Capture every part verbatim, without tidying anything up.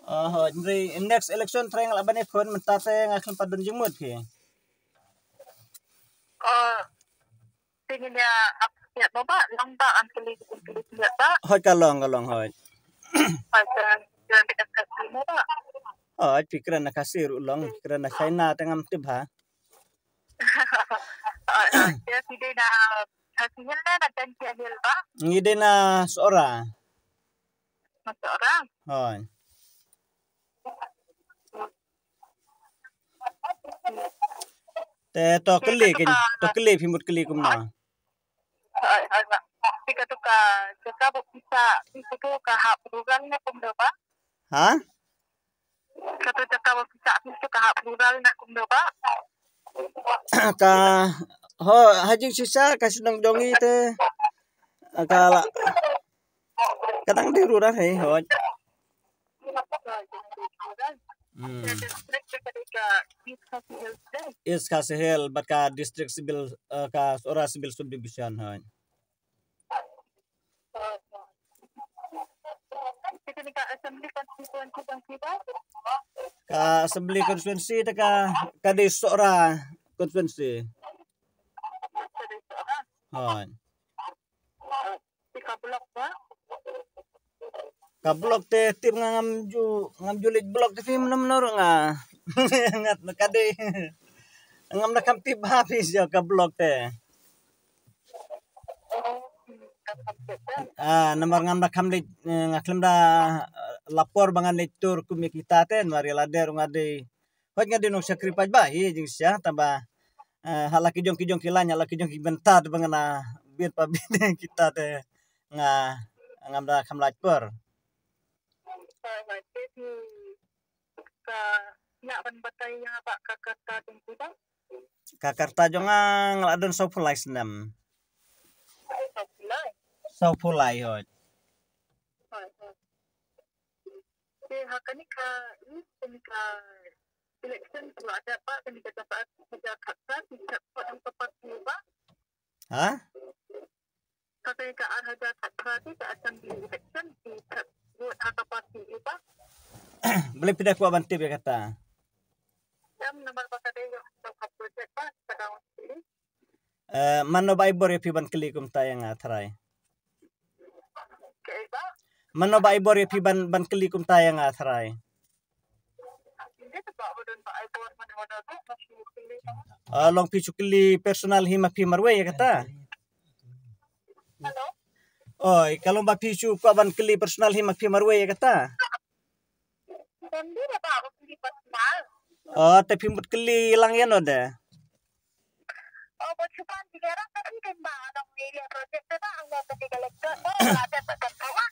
Oh, hooid, hynrei next election trai nga lah ban ïakhun, mynta te nga khlem pat don jingmut phi. Oh, te ngin ïa ap ïa mo ba, long ba, am kali kali ïa ba. Hooid, ka long, ka long, hooid. Hooid, ka long ba. Hooid, phi kren na Khasi ruh long, phi kren na China te ngam tip ha. Hooid, hooid, te phi dei na Khasi Hills ne na Jaintia Hills ba? Ngi dei na Sohra. Masuk orang. Hooid. Te to kali kin, to kali phi mut kali kumno? Hooid, hooid, ba. Phi katu ka jaka ba pisa, phi katu ka hap rural ne kumno ba? Ha? Katu jaka ba pisa, phi katu ka hap rural ne kumno ba? Ka, ho, ha jingshisha ka shnong jong ngi te. Ka la, ka dang dei rural hi, hooid. Hmm. East Khasi Hills, bad ka district civil, eh, ka Sohra civil subdivision, hooid. Ka assembly constituency te ka, ka dei Sohra constituency. Hooid. Ka block te tip nga ngam ju, ngam ju leit block te phi mynno mynno ruh nga. Ngat na ka dei. Ngam da kham tip ha phi sha ka block te. Ah, namar ngam da kham leit, eh, nga khlem da, eh, la por ba ngan leit tur kum ïa kita te, namar ïa lade ruh nga dei. Hooid nga dei nongshakri paidbah hi jingshisha, tangba, eh, ha la ki jong ki jong ki lain, ha la ki jong ki bynta te ba ngan, ah, bit pa bit kita te nga, ngam da kham lait por. Ka, ïa ban batai ïa ba ka karta jong phi ba? Ka karta jong nga nga la don sawphew lai snem. Sawphew lai? Sawphew lai, hooid. Hooid, hooid. Te ha kane ka, i, kane ka election phi la dep ba, kane ka jaka, ka jaka ka, phi dep vote ha ka party ba? Ha? Kata ka ar hajar khatphra te ka assembly election, phi dep vote ha ka party ba? Balei phi da kwah ban tip ïa kata? Em, namar ba ka dei ïa ka project ba ka dang. Eh, mano ba ai bor ïa phi ban kylli kumta ïa nga, tharai? Kaei ba? Mano ba ai bor ïa phi ban, ban kylli kumta ïa nga, tharai? Ym dei ba don ba ai bor mano mano ruh, ba phi kylli ba. Ah, long phi shu kylli personal hi ma phi marwei ïa kata? Hello? Oi, ka long ba phi shu kwah ban kylli personal hi ma phi marwei ïa kata? Ym dei ba, ba phi personal. Oh, te phi mut kylli lang ïano de? Oh, ba shu pan phi ka rang ka phi kan ba, dang ni ïa project te ba, ang ba phi ka lecture ba, ba la dep ba kan kawan.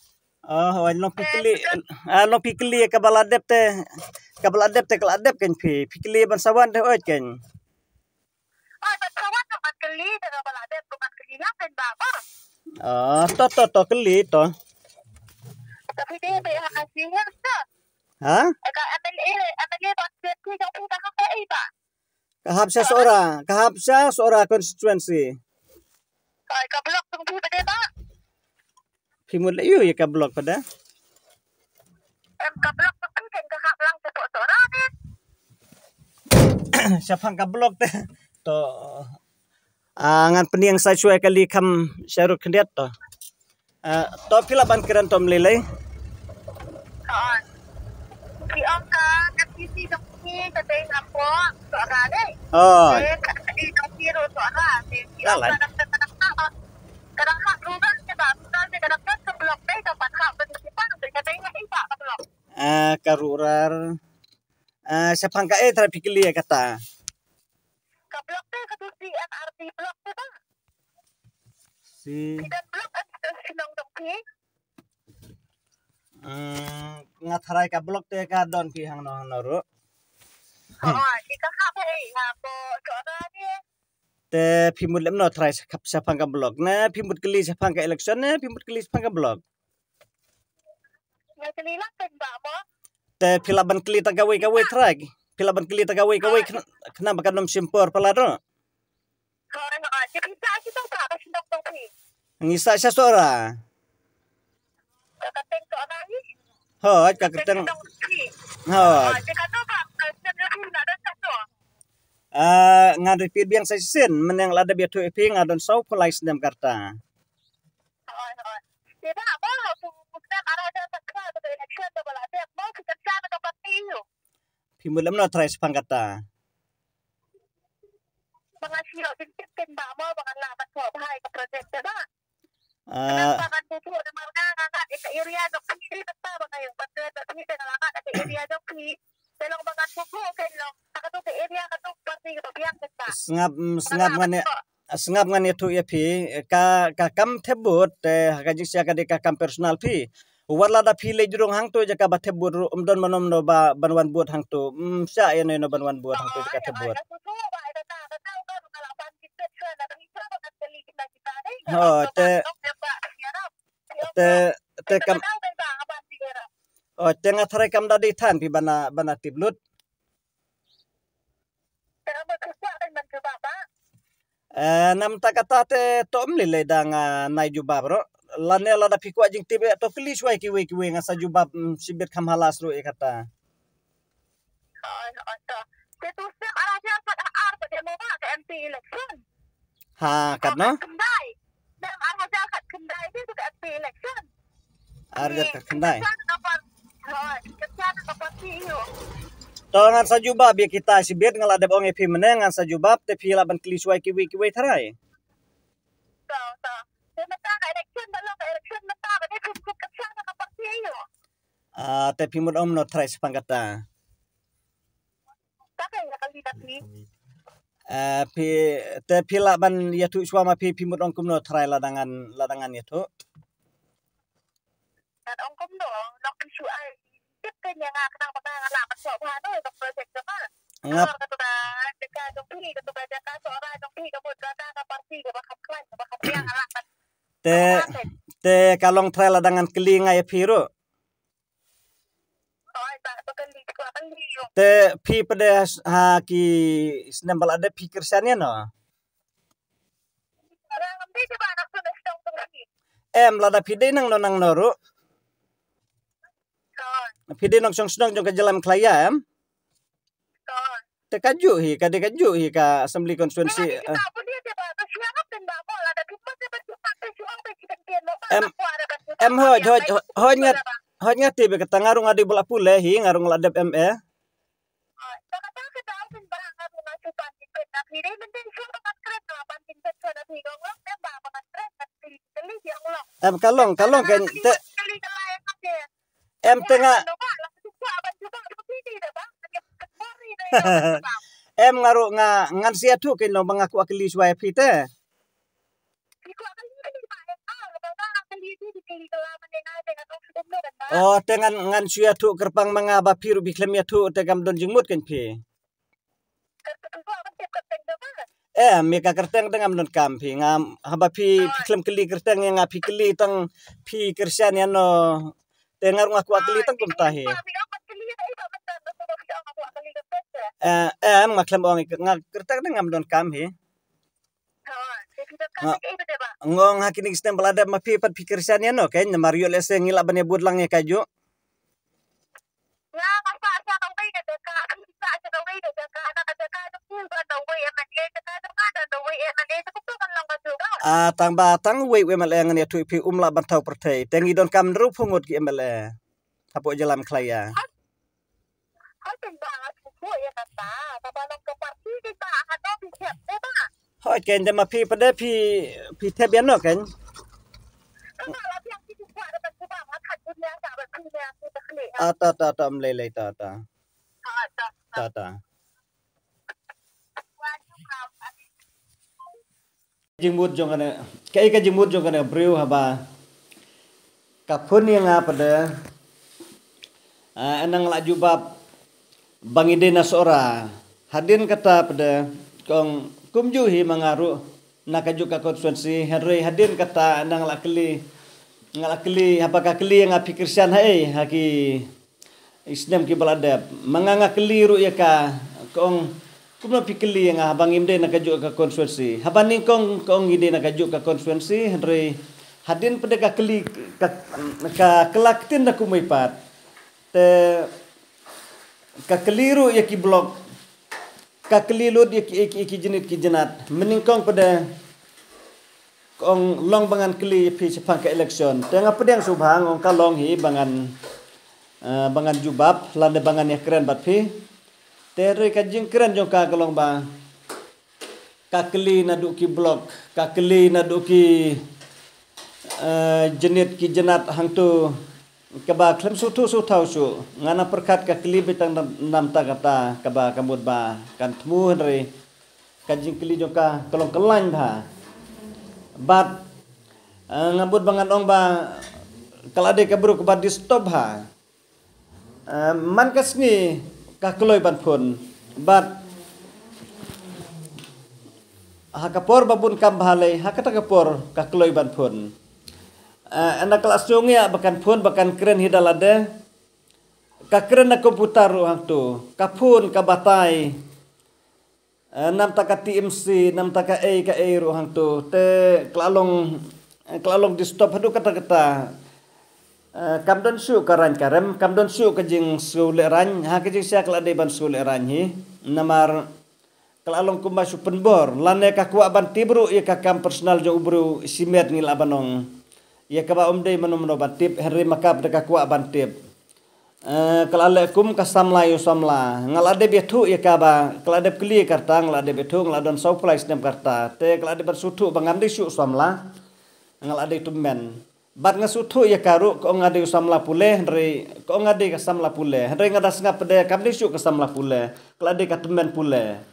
Oh, wan long phi kylli, ah, long phi kylli ïa kaba la dep te, kaba la dep te, ka la dep kan phi, phi kylli ban sa wan te, oi kan. Oi, ban sa wan te ban kylli, te kaba la dep te ban kylli lang kan ba ba. Ah, to, to, to, kylli to. Te phi dei ba ha ka senior sa. Ha? Ka M L A, M L A ba phi, phi dei ba ha ka, eh, ba. Ka hap sha Sohra, ka hap sha Sohra constituency. Ka, ka block jong phi ba dei ba? Phi mut leh ïa ka block pat de? Em, ka block jong phi kan ka hap lang sha Sohra ne? Shaphang ka block te. To. Ah, ngan pynïeng sa shuwa kali kham sharud khyndiat to. Ah, to phi lah ban kren to ym lei lei. Ki ong ka M D C jong phi ka dei hapoh Sohra dei. Oh. Te ka dei jong phi ruh Sohra. Te ki ong ka dang ka dang ka dang hap rural te ba rural te ka dang ka block dei ka ban hap ban ki pang te ka dei ngi ba ka block. Ah, ka rural. Ah, shaphang kaei trai phi kylli ïa kata? Ka block te ka tu C M R D block te ba. Si. Phi don block em, phi don shnong dong phi? Hmm, nga tharai ka block te ka don phi hangno hangno ruh. Oh, ki ka hap ei, ha ko Sohra ni. Te phi mut leh kumno trai shaphang ka block ne, phi mut kylli shaphang ka election ne, phi mut kylli shaphang ka block? Nga kylli lang kan ba mo. Te phi lah ban kylli tang kawei kawei trai. Phi lah ban kylli tang kawei kawei khnang, khnang ba kan ym shim por palat ruh. Hooid, hooid. Te phi sah sha Sohra, ka shnong jong phi? Ngi sah sha Sohra. Hooid, ka kyrteng. Hooid. Ah, ngan repeat biang sa shisien, mynne nga la dep ïathuh ïa phi nga don sawphew lai snem ka rta. Phi mut lem no trai shaphang kata. Ah, sngap, mm, sngap ngan ïa, sngap ngan ïathuh ïa phi, ka, ka kam thep vote te ha ka jingshai ka dei ka kam personal phi. Wat lada phi leit rung hangto jaka ba thep vote ruh, ym don mano mano ba ban wan vote hangto. Ym shah ïano ïano ban wan vote hangto jaka thep vote. Ho, te, te, te kam, oh, te nga tharai kam da dei than phi ban, ban tip lut. Eh, namar kata te to ym lei lei da nga nai jubab ruh. Lane lada phi kwah jingtip eh to kylli shuwa kiwei kiwei, ngan sa jubab, mm, shibit kham halas ruh ïa kata. Ha, katno? Ar hajar khatkhyndai. To ngan sa jubab ïa kita shibit, nga la dep ong ïa phi mynne ngan sa jubab, te phi lah ban kylli shuwa kiwei kiwei tharai. Ah, te phi mut ong mano tharai shaphang kata. Ah, phi, te phi lah ban ïathuh shuwa ma phi, phi mut ong kumno tharai lada ngan, lada ngan ïathuh. Ngap. Te, te ka long tharai lada ngan kylli nga ïa phi ruh. Te phi pat de ha ki snem ba la dep phi kyrshan ïano? Em, lada phi dei nangno nangno ruh. Phi dei nongshong shnong jong ka jylla Meghalaya em? Te kajuh hi, ka dei kajuh hi ka assembly constituency. Em, em, hooid, hooid, hooid, nga, hooid nga tip ïa kata, nga ruh nga dei ba la pule hi, nga ruh nga la dep M A. Em, ka long, ka long, ka te, em, te nga, em, nga ruh nga, ngan sa ïathuh kein long ba nga kwah kylli shuwa ïa phi te. Oh, te ngan, ngan shu ïathuh kyrpang ma nga ba phi ruh phi khlem ïathuh te kam don jingmut kein phi. Em, ïa ka kyrteng te ngam donkam phi, nga, haba phi, phi khlem kylli kyrteng ïa nga, phi kylli tang phi kyrshan ïano. Te nga ruh nga kwah kylli tang kumta hi. Eh, em, nga khlem ong, nga kyrteng te ngam donkam hi. Nga, nga ong ha kine ki snem ba la dep ma phi pat phi kyrshan ïano kein, namar ïoh lehse ngi lah ban ïa bud lang ïa kajuh. Ah, tang ba tang uwei u M L A ngan ïathuh ïa phi, um lah ban thaw pyrthei. Te ngi donkam hynriewphew ngut ki M L A hapoh jylla Meghalaya. Hooid kein, te ma phi pat de phi, phi thep ïano kein. Ah, ta, ta, ta, ym lei lei, ta, ta. Ta, ta. Jingmut jong kane, kaei ka jingmut jong kane ka briew haba ka phone ïa nga pat de, ah, nang la jubab ba ngi dei na Sohra. Hadien kata pat de, ka ong kumjuh hi ma nga ruh na kajuh ka constituency, hynrei hadien kata nang la kylli, nga la kylli, haba ka kylli ïa nga phi kyrshan haei ha ki snem kiba la dep. Ma nga nga kylli ruh ïa ka, ka ong kumno phi kylli ïa nga haba ngim dei na kajuh ka constituency. Haba nyngkong ka ong ngi dei na kajuh ka constituency, hynrei hadien pat de ka kylli, ka, ka kylla ktien da kumwei pat. Te ka kylli ruh ïa ki block, ka kylli lut ïa ki, ïa ki, ïa ki jnit ki jnat. Mynnyngkong pat de ka ong long ba ngan kylli ïa phi shaphang ka election. Te nga pdiang sngewbha, nga ong ka long hi ba ngan, eh, ba ngan jubab lane ba ngan ïakren bad phi. Te hynrei ka jingkren jong ka ka long ba ka kylli naduh ki block, ka kylli naduh ki, eh, jnit ki jnat hangto, kaba khlem sngewthuh sngewthaw shuh. Nga nang pyrkhat ka kylli beit tang namta kata kaba ka mut ba kan thmu, hynrei ka jingkylli jong ka ka long kyllain bha. Bad, eh, nga mut ba ngan ong ba ka la dei ka briew kaba disturb bha. Eh, man ka sngi ka kloi ban phone. Bad ha ka por ba bun kam bha lei, ha kata ka por ka kloi ban phone. Eh, ynda ka la sngew ngiah ba kan phone, ba kan kren hi da lade, ka kren na computer ruh hangto, ka phone, ka batai. Eh, namta ka T M C, namta ka ei ka ei ruh hangto. Te ka la long, eh, ka la long disturb haduh katta katta. Eh, kam don shuh ka rain ka rem, kam don shuh ka jingsngewlehraiñ, ha ka jingshisha ka la dei ban sngewlehraiñ hi. Namar ka la long kumba shu pynbor, lane ka kwah ban tip ruh ïa ka kam personal jong u briew shimet, ngi lah ban ong. Ïa kaba ym dei mano mano ban tip, hynrei ma ka pat de ka kwah ban tip. Eh, ka la leh kum ka samla ïa u samla. Nga la dep ïathuh ïa kaba, ka la dep kylli ïa ka rta, nga la dep ïathuh, nga la don saw phew lai snem ka rta. Te ka la dep ban sngewthuh ba ngam dei shuh samla, nga la dei tymmen. Bad nga sngewthuh ïa ka ruh, ka ong nga dei u samla pule, hynrei ka ong nga dei ka samla pule. Hynrei nga da sngap pat de kam dei shuh ka samla pule, ka la dei ka tymmen pule.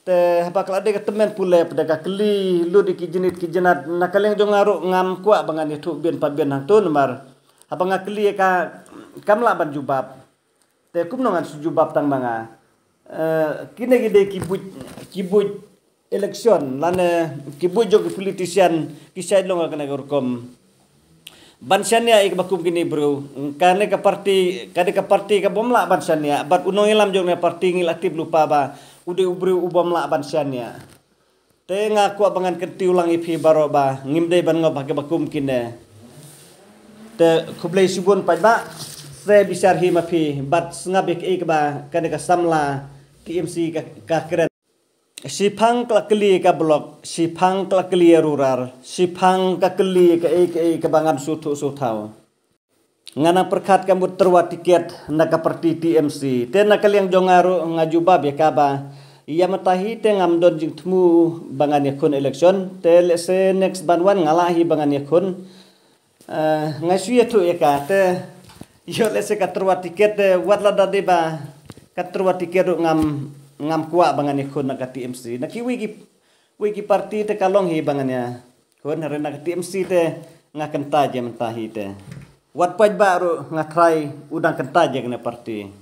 Te haba ka la dei ka tymmen pule pat de ka kylli lut ïa ki jnit ki jnat, na ka liang jong nga ruh ngam kwah ba ngan ïathuh bian pa bian hangto namar haba nga kylli ïa ka, kam lah ban jubab. Te kumno ngan shu jubab tang ma nga? Eh, kine ki dei ki buit, ki buit election, lane ki buit jong ki politician, ki shait long ha kane ka rukom. Ban shaniah ïa kiba kum kine briew. Kane ka party, kane ka party ka bym lah ban shaniah. Bad u nongïalam jong kane ka party ngi la tip lypa ba u dei u briew u bym lah ban shaniah. Te nga kwah ba ngan kyntiew lang ïa phi baroh ba ngim dei ban ngop ha kiba kum kine. Te khublei shibun paidbah, sa bishar hi ma phi bad sngap ïa kaei kaba kane ka samla T M C ka, ka kren. Shiphang ka la kylli ïa ka block, shiphang ka la kylli ïa rural, shiphang ka kylli ïa kaei kaei kaba ngam sngewthuh sngewthaw. Nga nang pyrkhat ka mut tyrwa tiket na ka party T M C. Te na ka liang jong nga ruh nga jubab ïa kaba, ïa mynta hi te ngam don jingthmu ba ngan ïakhun election. Te lehse next ban wan nga lah hi ba ngan ïakhun. Eh, nga shu ïathuh ïa ka te, ïoh lehse ka tyrwa tiket te, wat la da dei ba ka tyrwa tiket ruh ngam, ngam kwah ba ngan ïakhun na ka T M C. Na kiwei ki, wei ki party te ka long hi ba ngan ïakhun, hynrei na ka T M C te nga kyntait ïa mynta hi te. Wat paidbah ruh nga tharai u dang kyntait ïa kane party.